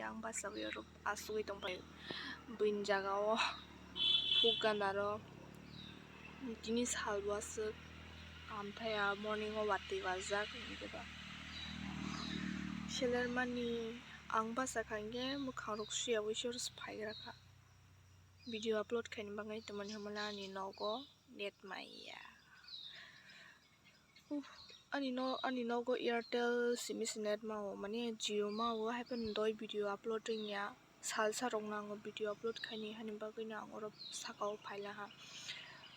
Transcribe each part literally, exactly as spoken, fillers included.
Ang basa bai oro asugwi tongphai buini jaga o huk gana rok. Tini sal bo aswk, amthai a morning o watwi wajak, hinkhe ba seler mani ang basa kha hinkhe mwkhang rok suya ui se oro se phai gra kha. Video upload khaini bagwi tamani hwnmale ani nogo net maya. Uff, ani no, ani nogo Airtel simi se net mao, mane Jio mao, haiphano doi video upload wngya. Salsa rok nango video upload khaini, hani bagwi no ang oro saka o phaila ha.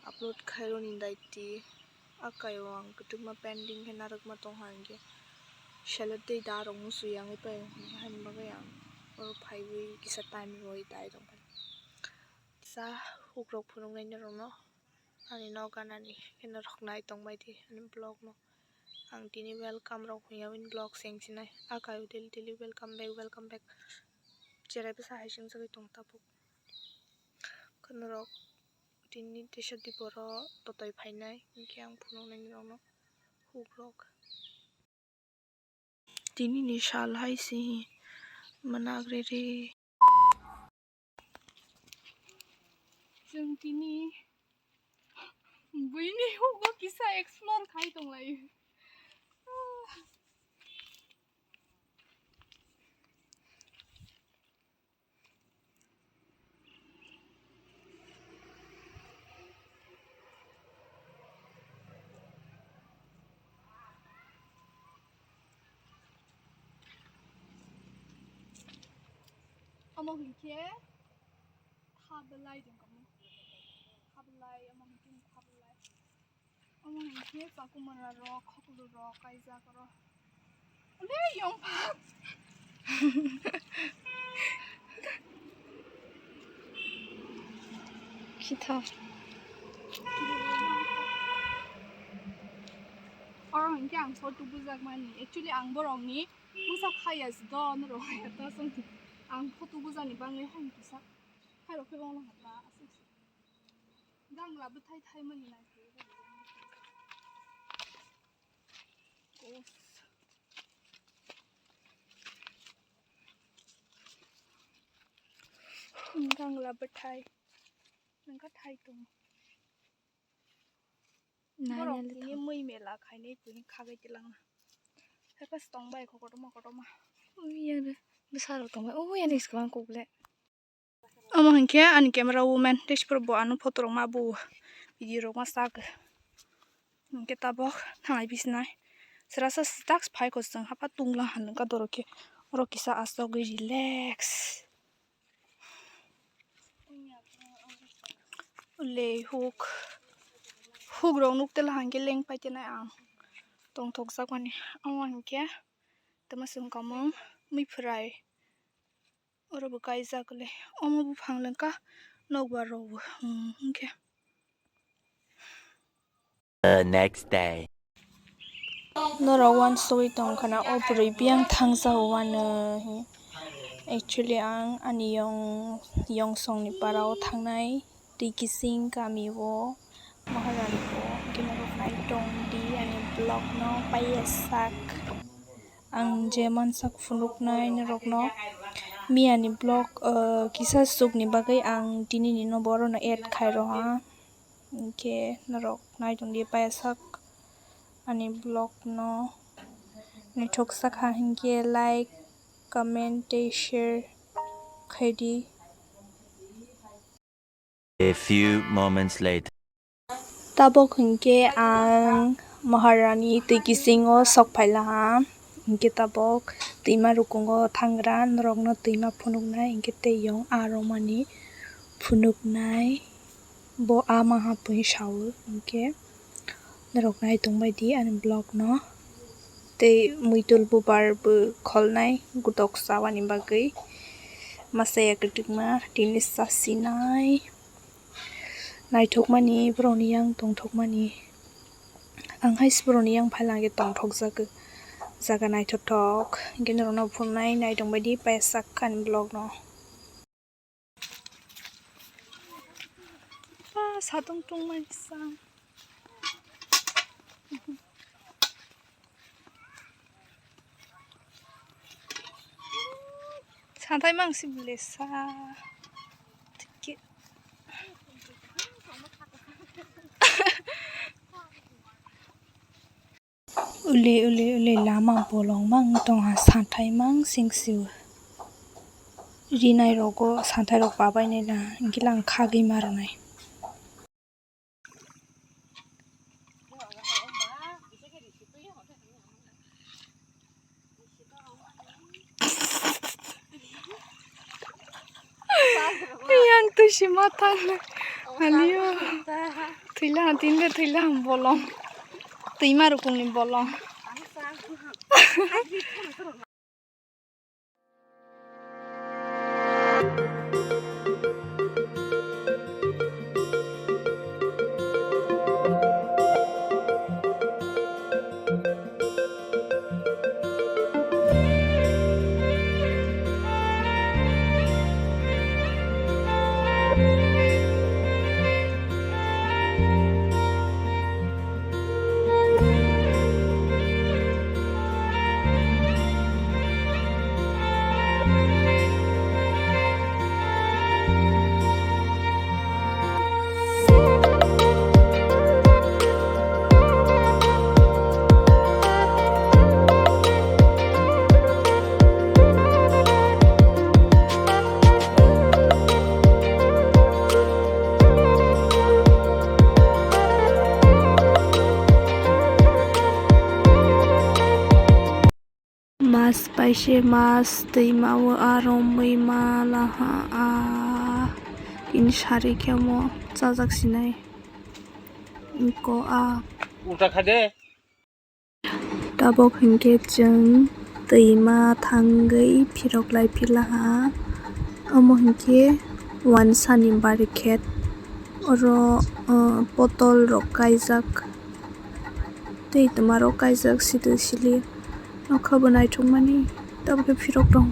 Upload khaironi daiti, akaio ang kwtwkma pending khe narwkma tongkha hinkhe, seler tei da rok muchung yangwi paio, hani bagwi ang oro phaiwi kisa time rwui dai tongkha. Sa hukrok phunuknai norokno ani nok ganani khe norok nai tongbai di ani vlog no. Ang tini welcome rok hwnyawi vlog sengsinai. Akaio daily daily welcome back, welcome back. Cherai bwsa hai swngjagwi tong tabuk. Khe norok tini teisa diporo totoi phainai hinkhe ang phunuknai norokno hukrok. Tini ni sal hai se manak riri. Chwng tini buini hugo kisa explore khai tonglaio. Omo hinkhe tha belai tongkha, tha belai, omo hinkhe tha belai. Omo hinkhe chakumara rok, khoklu rok kaijak oro. Ole yong pha. Khitha. Oro hinkhe ang photo bujak mani. Actually ang borokni bwsa khaya si do, norok hai khe ta song. Ang photo bujani bagwi hai kisa. Hai rok khe bangla hata aswk. Gangla bwthai thaimani nai. Gangla bwthai. Nangkha thai tong. Borok tini mui mela khainai tini khagai tilangna. Hai pas tongbai kho kotorma kotorma. Ui yare. Bwsarok tongbai. Ui yare iskang kukle. Omo hinkhe ani camera woman tei sipor bo ano photo rok ma bu video rok ma sak. Hinkhe tabok thangai bisinai srasa task phai kosong hapha tungla han wngkha dorok khe oro kisa asogwi relax. Le huk huk rok nuk tela hinkhe leng pai tenai ang tongthok jak mani omo hinkhe tama songkamung mui phwrai. Oro bo kaijak le omo buphang le wngkha nokbar rok bo hinkhe. The next day. Norok uansugwi tongkha na o bwrwi biyang thangsa o uanw. Actually ang ani yong yongsong ni para o thangnai twi kising kami o Maharani o hinkhe norok nai tong di ani vlog no paiya sak. Ang je mansak phunuknai norokno miyani vlog, uh, kisa swkni bagwi ang tinini no borokno add khai rwha. Hinkhe norok nai tong di paiya sak ani vlog no. Naithok sak ha hinkhe like, comment tei share khai di. A few moments later. Tabok hinkhe ang Maharani twi kisingo sok phai laha. Hinkhe tabok twima rukungo thangra norokno twima phunuknai hinkhe tei yong aromani phunuknai bo ama hapui sao hinkhe. Norok nai tongbai di ani vlog no. Tei muitul bubar bo kholnai gutok chabani bagwi. Masa ya kwtwkma tini chasinai. Naithokmani borokni yang tongthokmani. Ang hai se borokni yang phaila hwnkhe tongthok jagwi. Jaga naithokthok. Hinkhe norokno phunuknai nai tongbai di paisak ani vlog no. Ah, satung tungmani sang. Nathai mang si bwlesa. Thik khe. Uli, uli, uli lama bolong mang tongha, santhai mang sing siu. Rinai rogo santhai rok pabai nai la, hingke lang khagwi ma rwnai. Yang twi si ma thang. Aliyo. Thwila ha, tini de thwila ha bolong. Twima rukungni bolong. Mas paise mas twima o a romwi ma laha a. Ini sari khe omo chajak sinai. Ko a. Ulta kha de. Tabok hinkhe chwng twima thangwi phirok lai phi laha. Omo hinkhe wansani bari khet. Oro, uh, potol rok kaijak. Tei twma rok kaijak sitwsili. Nokha bo naithokmani tabokhe phirok tong.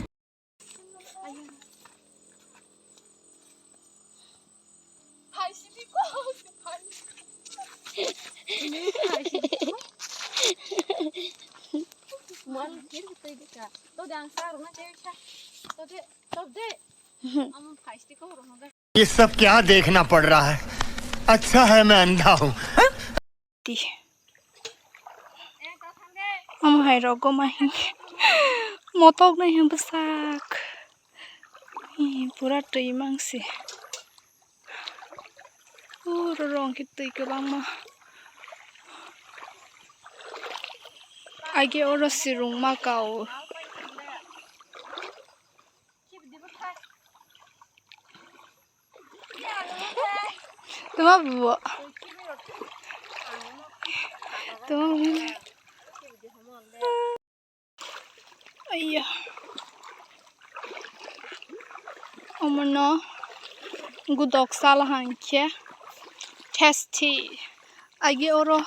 ये सब क्या देखना पड़ रहा है? अच्छा है मैं अंधा हूँ। Ti. Omo hai rok goma hin. Motok nai hin bwsak. Ih, pura twi mangsi. Uro rong khe twi kwbangma. Age oro sirung ma kao. Tuma bubo. Tuma bubo. Aiya. Omono gudok sala hangkhe tasty. Agi oro,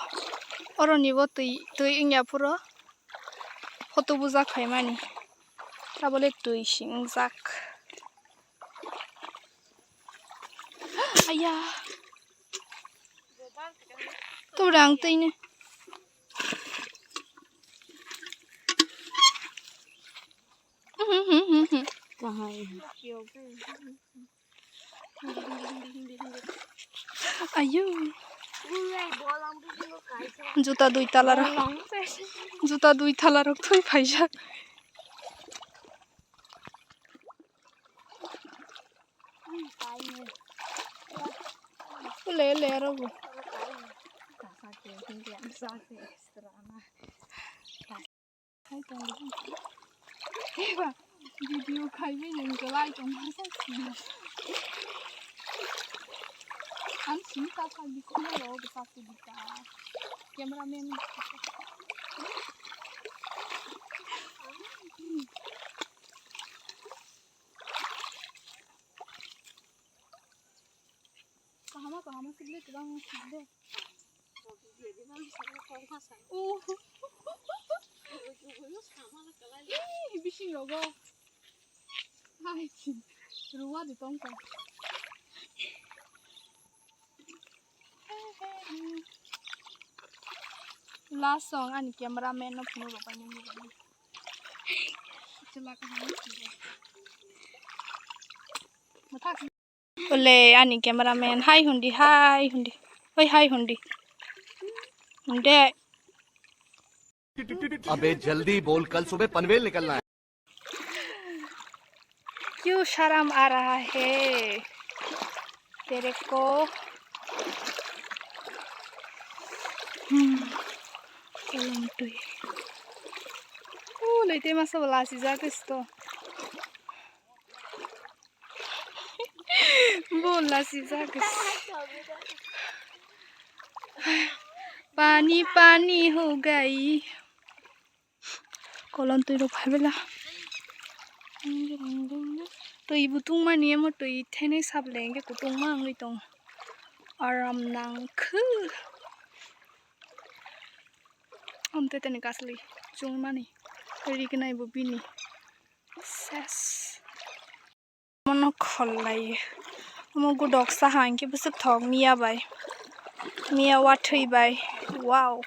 oro nibo twi, twi wngya phuro. Photo bujak khaimani. Tabole twi si wngjak. Aya. Tabole ang twi ni. Kahai. Ayu. Juta dui tala rok. Juta dui tala rok thwi phaijak. Le le aro bo. Video khaimani hwnkhe lai tongma sa sini. Ang sini ta sa bikona lo bwsa sini ta. Cameraman. Kahama kahama sibli kwbang sibli. Oh. Ih, bising rogo. Hai, ruwa di tongkha. Last song ani cameraman no phunuk rok bai nini rok. Chwla kaham ni sibli. Ole ani cameraman, hai hundi, hai hundi. Oi, hai hundi. Hunde. अबे जल्दी बोल, कल सुबह पनवेल निकलना है। क्यों शर्म आ रहा है तेरे को? Hmm. Kolong twi. Oh, lei tei masa bo lasi jak isto. Bo lasi jak is. Pani pani ho gai. Kolon twi rok phai bela. Twi bo tungmani amo twi thenai sable hwnkhe kutung ma wngwi tong. Aram nang khu. Amte teni kasli chungmani. Rignai bo bini. Ses. Mono khollai. Omo gudok saha hinkhe bwswk thok miya bai. Miya wathwi bai. Wow.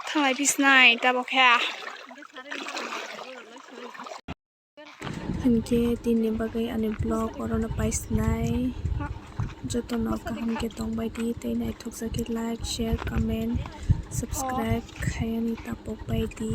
Thanglai bisnai tabok khe. Hinkhe tini bagwi ani vlog orono paisnai. Jotono kaham khe tongbai di tei naithoksa khe like, share, comment, subscribe khaiyani tapok bai di.